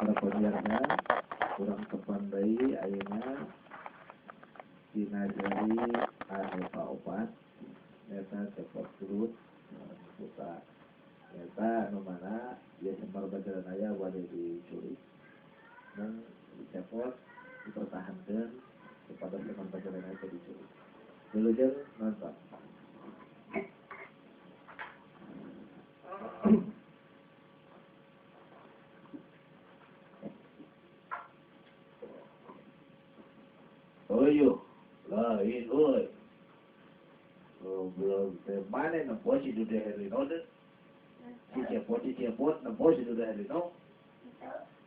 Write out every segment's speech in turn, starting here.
Para pemirsa kurang tepan deui ayeuna dina jari anu kaopat eta cepot turut buka eta anu mana ieu Semar Bajranaya bade diculik mung dicepot dipertahankeun kepada Semar Bajranaya teu diculik. Wilujeng nonton. Ayo, lain euy. Goblok teh mana nempo si Dude Herlino teh? Si cepot nempo si Dude Herlino.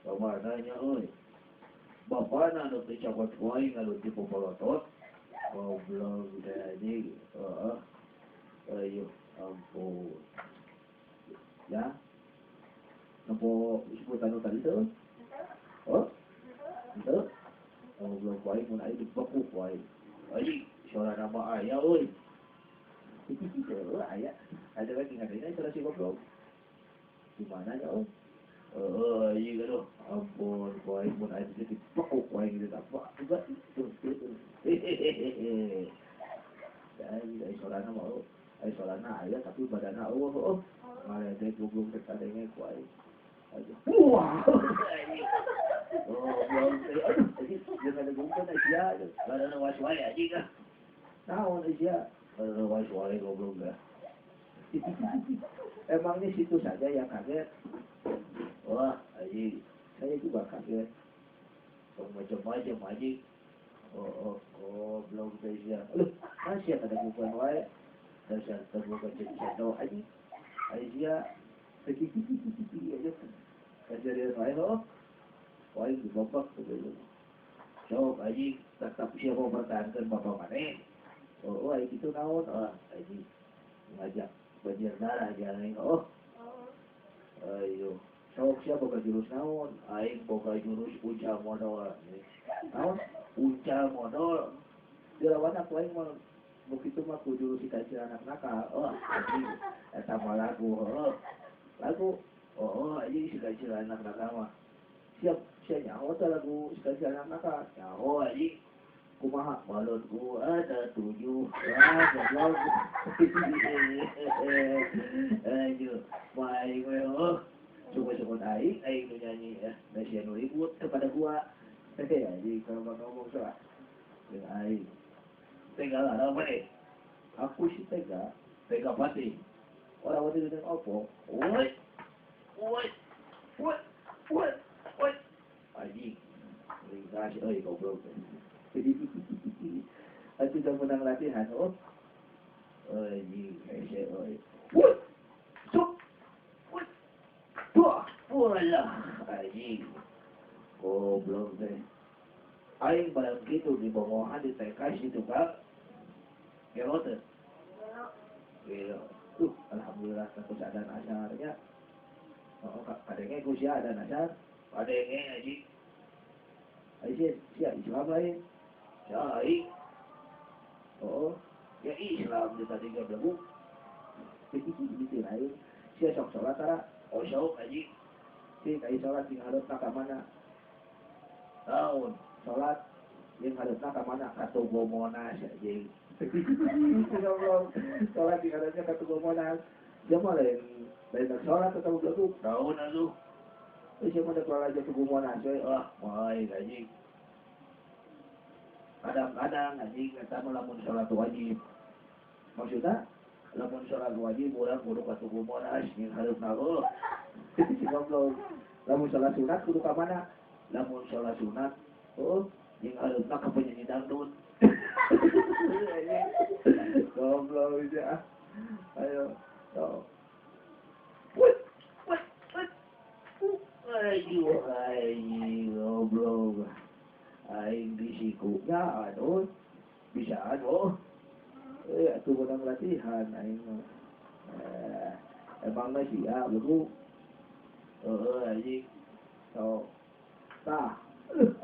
Kamana nya euy? Bapana anu teu copot ku aing anu ti popolotot. Goblok teh anjing. Heeh. Ayo, ampun. Ya. Nempo sebutan tadi tuh? Oh? Henteu? Goblok wae mun aing dibekuk wae. Anjing, suara nama aya euy. Heuh aya. Ada lagi ngadina suara si goblok. Di mana nya euy? Heuh anjing aduh, ampun wae mun aing teh dibekuk wae gitu apa juga itu. Hehehe. Da ai suarana mah euy. Ai suarana aya tapi badanna eueuh heuh. Ngaledek goblok teh kadenge ku aing. Aduh. Wah. Goblok teh aduh anjing jeung ada gungkeun sia badanna was wae anjing ah. Naon sia? Badanna was wae goblok teh. Emangnya situ saja yang kaget? Wah, anjing, saya juga kaget. Tong macam-macam anjing. Oh, goblok teh sia. Aduh, masih ada gungkeun wae. Dasar terbuka cendo anjing. Ai sia. Aja. Kejadian wae heuh. Wae dibobak tuh gitu. Sok anjing tetap siapa pertahankan bapak maneh. Oh, ai kitu naon? Ah, anjing ngajak banjir darah jalan oh. Ayo, sok siapa boga jurus naon? Aing boga jurus uncal modol. Naon? Uncal modol. Dilawan aku aing mah begitu mah ku jurus si kancil anak nakal. Oh, anjing eta mah lagu heuh. Lagu oh, anjing si kancil anak nakal mah. Siap, siap nyaho teh lagu si kancil anak nakal. Nyaho anjing. Kumaha balonku ada 7. Ah, goblok. Aduh, baik we oh. Cukup-cukup aing, aing nu nyanyi ya. Da sia nu ribut kepada gua. Hehe, anjing kalau mah ngomong salah. Jeung aing. Tega lah we. Aku sih tega, tega pati. Orang wadi dengan opo? Woi. Woi. Woi. Woi. Woi. Anjing. Ringkas euy goblok. Aku sudah menang latihan, oh. Anjing, hese euy. Woi. Cuk. Woi. Wah, walah anjing. Goblok teh. Aing barang kitu di bongohan di TK si tukang. Gelo teh. Gelo. Tuh, alhamdulillah aku sadar asarnya. Oh, kadenge ku sia ada asar. Kadenge anjing. Ai sia Islam lain. Ya aing. Oh, ya Islam di tadi ge belegu. Gitu lain. Sia sok salat tara. Oh, sok anjing. Si kai salat jeung hareupna ka mana? Naon? Salat jeung hareupna ka mana? Ka Tugu Monas anjing. Salat jeung hareupna ka Tugu Monas. Dia mah lain lain salat atau belegu. Naon atuh? Euy sia mah da aja Tugu Monas we. Ah, baik anjing. Kadang-kadang anjing eta mah lamun salat wajib. Maksudna lamun salat wajib urang kudu ka Tugu Monas jeung hareupna heuh. Si goblok. Lamun salat sunat kudu ka mana? Lamun salat sunat heuh jeung hareupna ka penyanyi dangdut. Goblok sia. Ayo, sok. Wut, wut, wut. Aduh, aing goblok. Aing di sikunya aduh. Bisa aduh. Atuh menang latihan aing mah. Emangna sia begu. Heuh anjing. Sok. Tah.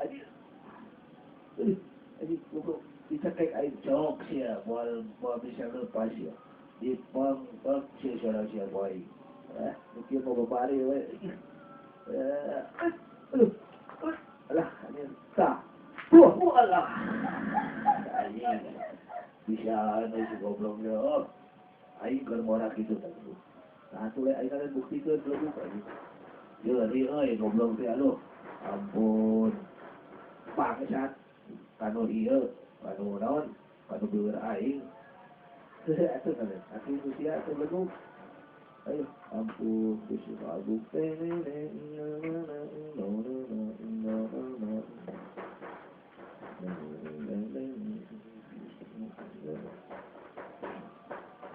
Anjing. Anjing goblok dicekek aing cok sia moal bisa lepas sia. Dipengpeng sia suara sia ku aing. Nu kieu mah babari we. Aduh. Alah, anjing. Tah. Wah, alah. Anjing. Bisa si goblok dia. Oh. Aing keur ngora kitu tah. Nah, atuh aing kan buktikeun goblok anjing. Jeuri euy goblok teh aduh. Ampun. Bangsat. Kanu ieu, kanu naon? Kanu beueur aing. Heuh atuh kan. Atuh usia atuh leguk. Ayo, ampun, Gusti Agung.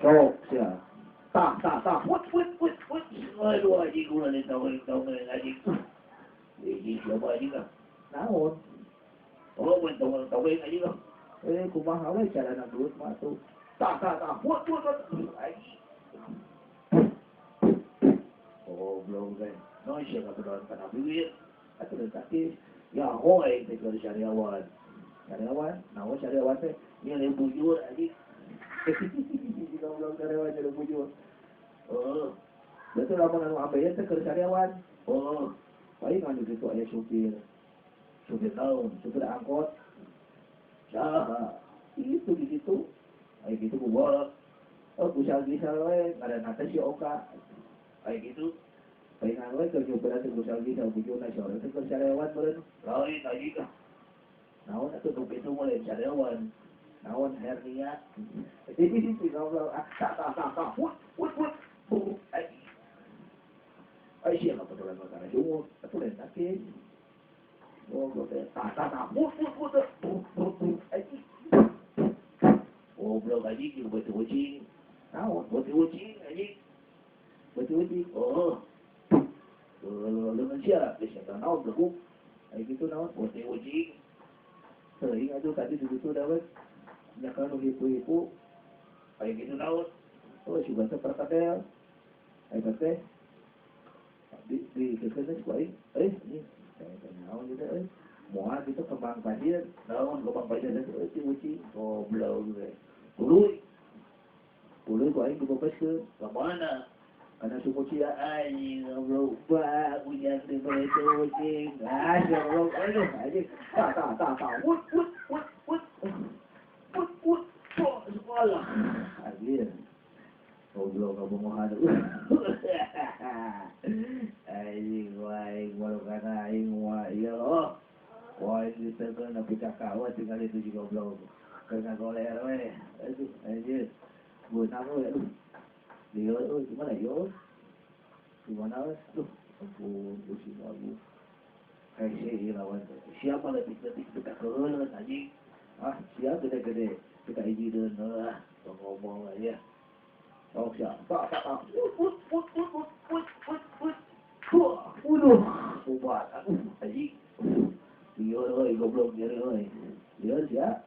Cok, sia. Tah, tah, tah. Wut, wut, wut, wut. Aduh, anjing ulah ditawin-tawin anjing. Ini siapa anjing ah? Naon? Oh, tawin-tawin anjing ah. Eh, kumaha we carana gelut mah atuh. Tah, tah, tah. Wut, wut, wut. Anjing. Goblok teh. No sia kabeneran kana bibir. Atuh deui kaki. Ya hoy teh keur sariawan. Sariawan, naon sariawan teh? Nyeri bujur anjing. Goblok sariawan nyeri bujur. Heeh. Betul lamun anu ambeien teh keur sariawan. Heeh. Paling anu kitu aya supir. Supir naon? Supir angkot. Saha? Itu di situ. Aya kitu ku bolak. Oh, kusal-gisal we ngaranna teh si Oka. Aya kitu. Palingan we keur nyupiran teh kusal-gisal bujurna si orang teh keur sariawan meureun. Lain anjing ah. Naon atuh nu kitu mah lain sariawan. Naon hernia. Si goblok ah tah tah tah tah. Wut wut wut. Anjing. Ai sia kabeneran mah kana sumur. Atuh lain sakit. Goblok teh tah tah tah. Wut wut wut. Anjing. Goblok anjing jeung beuteung ucing. Naon beuteung ucing anjing. Beuteung ucing. Oh. Leungeun sia geus eta naon beleguk. Ai kitu naon beuteung ucing. Teuing atuh tadi di situ dawet. Nyakan nu hipu-hipu. Ai kitu naon? Oh, sugan teh perkadel. Ai teh di dikeun ku aing. Eh, ini teh naon ieu teh euy. Moal kitu kembang pasir. Naon kembang pasir teh euy ucing. Goblok we. Tuluy. Tuluy ku aing dibopeskeun. Ka mana? Karena suku cia anjing goblok bah hujan di bawah ucing. Ah, goblok aduh anjing. Tah tah tah tah. Wut wut wut wut. Wut wut. Sekolah. Anjir. Goblok kabongohan. Anjing wae malukan aing wae ya oh. Wae ditekeun nepi ka kawat tinggal itu si goblok. Keur ngagoler we. Aduh anjir. Beunang we aduh. Dia, oh, gimana yo? Gimana? Aduh, ampun, pusing aku. Hese lawan siapa lebih detik kita keuleun anjing. Ah, siapa gede-gede kita ijideun lah, ngomong aja. Oh, siapa? Tak, tak, tak. Put, put, put, put, put, put, put. Wah, waduh, obat. Aduh, anjing. Dia euy, goblok dia euy. Dia siapa?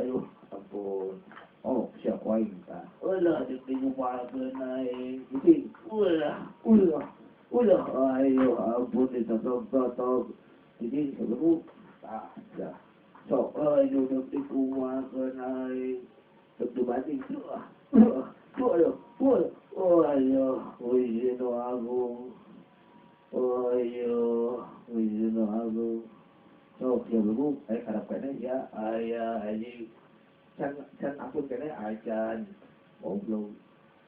Aduh, ampun. Oh, siapa aing tah? Ulah dikumpulkeun aing. Ucing. Ulah, ulah. Ulah, ayo ampun ditotok-totok. Jadi sebelum tah, ya. Sok ayo dikumpulkeun aing. Tek dibanting. Ulah, ulah, ulah, ulah. Ayo, ujino agung. Ayo, ujino agung. Sok ya belum, ayo karep kene ya. Aya anjing. Can can ampun kene acan. Goblok.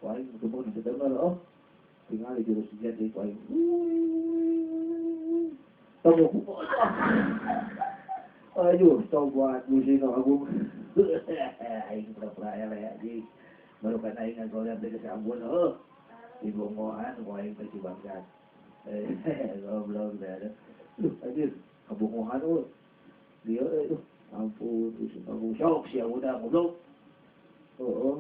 Wae ketemu di dengar oh. Tinggal di jurus sejati wae. Tunggu. Ayo, tobat Gusino agung. Aing pura-pura eleh anjing. Baru kan aing ngagoler deui ka ampun heuh. Dibongohan ku aing teh si bangsat. Goblok teh. Duh, anjir, kabongohan euy. Dia euy, ampun, Gusti Agung. Sok sia udah goblok. Heeh.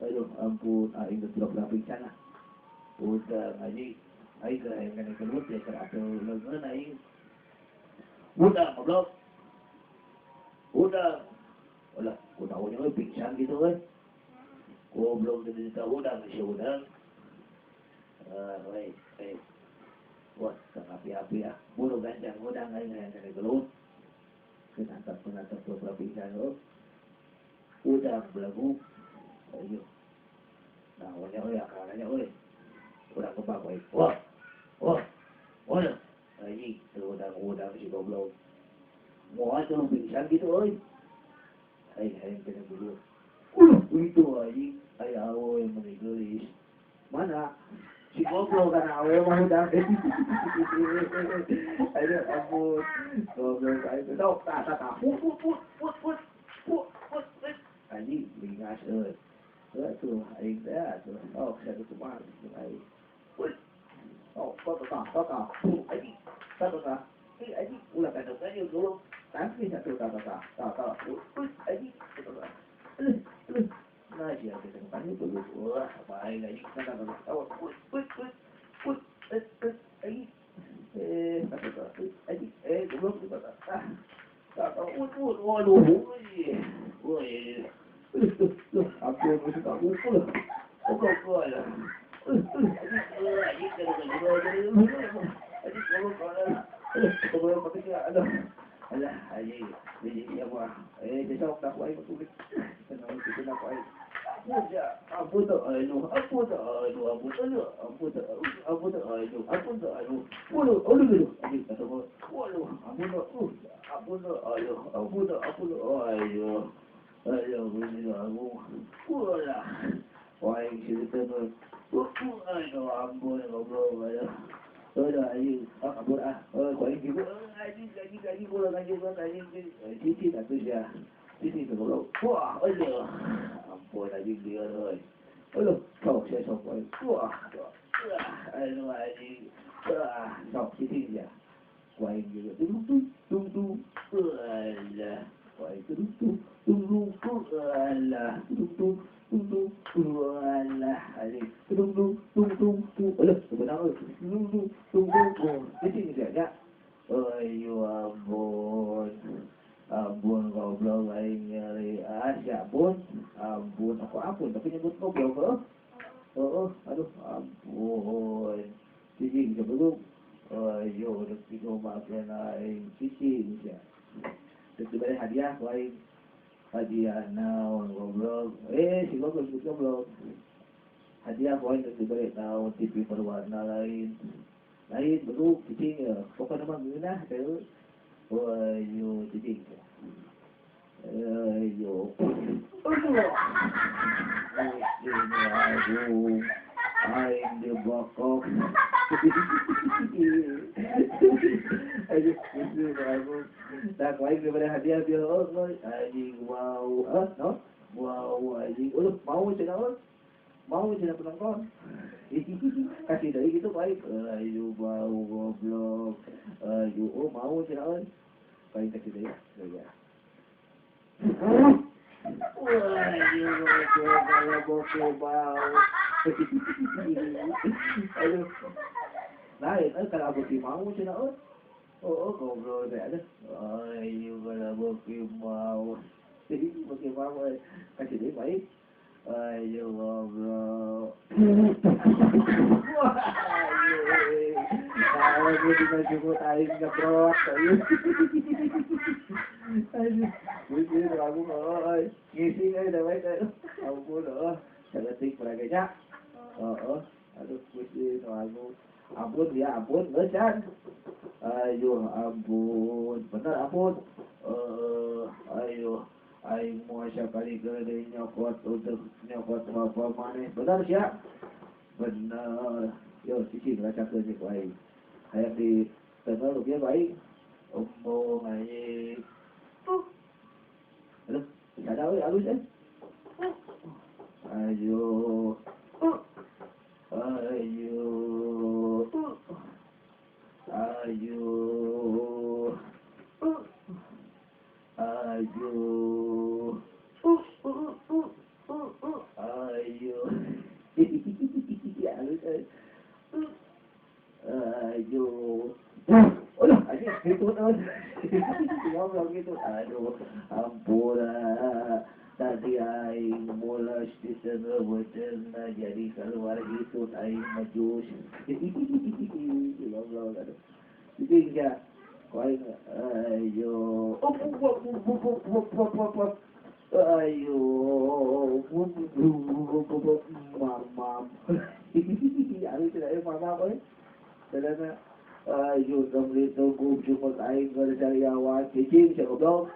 Aduh, ampun, aing geus pura-pura pingsan lah. Udah anjing. Aing keur hayang keneh gelut ya keur apel leungeun aing. Udah goblok. Udah. Ulah, kunaon euy pingsan gitu euy. Goblok teh cerita udang si udang. Euy, euy. Wah, api-api ah. Buru gancang udang aing hayang keneh gelut. Kenatap kenatap pura-pura pingsan euy. Udang belagu. Ayo. Naonnya euy akalnya euy. Urang kebak euy. Wah. Wah. Wah. Anjing teu udang-udang si goblok. Moal teu pingsan gitu euy. Aing hayang kena dulu. Itu anjing aya awewe meuni geulis. Mana? Si goblok kana awewe mah hudang. Ayo ampun. Goblok aing teh sok tah tah tah. Put put put put put put put. Anjing beringas euy. Atuh aing teh atuh sok satu kumaha aing. Put. Oh, tah tah tah tah. Anjing. Tah tah. Eh anjing ulah kana kan goblok. Tapi satu tah tah tah tah. Put anjing. Tah tah. Nah, sia teh kan goblok. Wah, bae anjing tah tah tah. Put put put put put anjing. Eh, tah tah anjing. Eh, goblok tah tah. Tah tah put put. Waduh. Woi. Loh, ampun masih tak pukul. Goblok gua lah. Alah, anjing. Jadi siapa? Eh, besok tak kuai betul. Tenang kita nak kuai. Ampun tak, aduh, ampun tak, aduh, ampun tak, ampun tak, ampun tak, aduh, ampun tak, aduh. Waduh, aduh, aduh, anjing tak tahu. Waduh, ampun tak, ampun tak, aduh, ampun tak, ampun tak, aduh. Aduh, ini aku. Walah. Wah, cerita tu. Aduh, ampun, goblok, aduh. Aduh, anjing, ah, kabur ah. Oh, kau anjing, anjing, anjing, anjing, bola, anjing, anjing, cici tak tu sia. Cici tu goblok. Wah, aduh. Ampun, anjing dia oi. Aduh, sok saya sok oi. Wah, aduh, anjing. Wah, sok cici dia. Kau anjing juga. Tung tung tung tung. Alah. Kau anjing tung tung tung tung. Alah, tung tung tung tung. Alah, anjing. Tung tung tung tung tung. Alah, sebenarnya tung tung tung tung. Cici dia ya. Ayo ampun. Ampun goblok aing nyari. Ah, si ampun. Ampun, aku ampun tapi nyebut goblok heuh. Heuh, aduh ampun. Cicing sebelum ayo rek digobakeun aing cicing sia. Rek dibere hadiah ku aing. Hadiah naon goblok. Eh, si goblok sebut goblok. Hadiah ku aing rek dibere naon TV berwarna lain. Lain beluk cicing ya. Pokona mah ngeunah teh. Ayo cicing. Ayo. Aduh. Ini aduh. Aing dibokok. Aduh, itu aku. Tak aing diberi hadiah dia. Oh, anjing mau. Ah, no? Mau anjing. Aduh, mau cenah euy. Mau cenah penonton. Kasih deui gitu baik. Ayo bau goblok. Ayo, oh mau cenah euy. Baik kasih deui. Ya. Wah, ayo goblok bau. Aduh. Lain euy kalau beuki mau cenah euy. Oh, goblok teh aduh. Ayo kalau beuki mau. Beuki mau euy. Kasih deui baik. Ayo goblok. Wah, ayo. Kalau gue dijemput aing ngebrot. Aduh, wih, aku euy. Ngising euy da bae. Ampun euy. Saeutik paraganya. Heeh, aduh gusti aku. Ampun ya ampun, geus can. Ayo ampun, bener ampun. Ayo aing moal sakali deui nyokot untuk nyokot bapa maneh. Bener sia? Bener. Yo cicing racakeun ku aing. Hayang di tengah rupiah ku aing. Ombong anjing. Aduh, sada euy alus euy. Ayo. Ayo. Ayo. Ayo. Ayo. Alus euy. Ayo. Aduh, anjing gitu euy. Ngobrol gitu. Aduh, ampun. Tadi aing mulas di sana beuteungna jadi keluar gitu aing majus. Goblok aduh. Cicing sia. Ku aing ayo. Ayo. Mamam. Alus cenah euy mamam euy. Sadana. Ayo tong ditunggu cuma aing keur sariawan cicing sia goblok.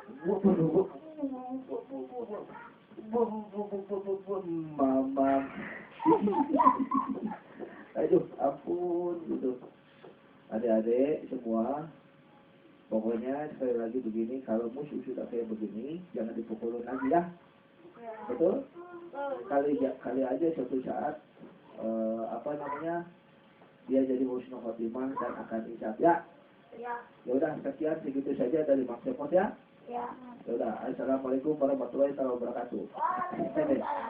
Mamam. Aduh, ampun gitu. Adik-adik semua, pokoknya sekali lagi begini, kalau musuh sudah kayak begini, jangan dipukulin lagi ya. Betul? Kali aja suatu saat apa namanya? Dia jadi husnul khotimah dan akan insaf ya. Ya. Ya udah, sekian segitu saja dari Mang Cepot ya. Ya. Ya udah, assalamualaikum warahmatullahi wabarakatuh.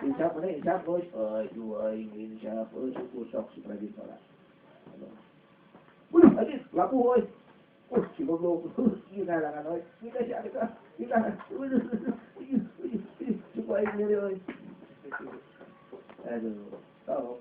Insaf mana insaf bos? Aduh, aing insaf, syukur sok si rajin sholat. Waduh, anjir, laku oi. Si goblok. Gila kan oi. Gila si adik. Gila. Waduh. Syukur aing nyeri oi. Aduh, tau.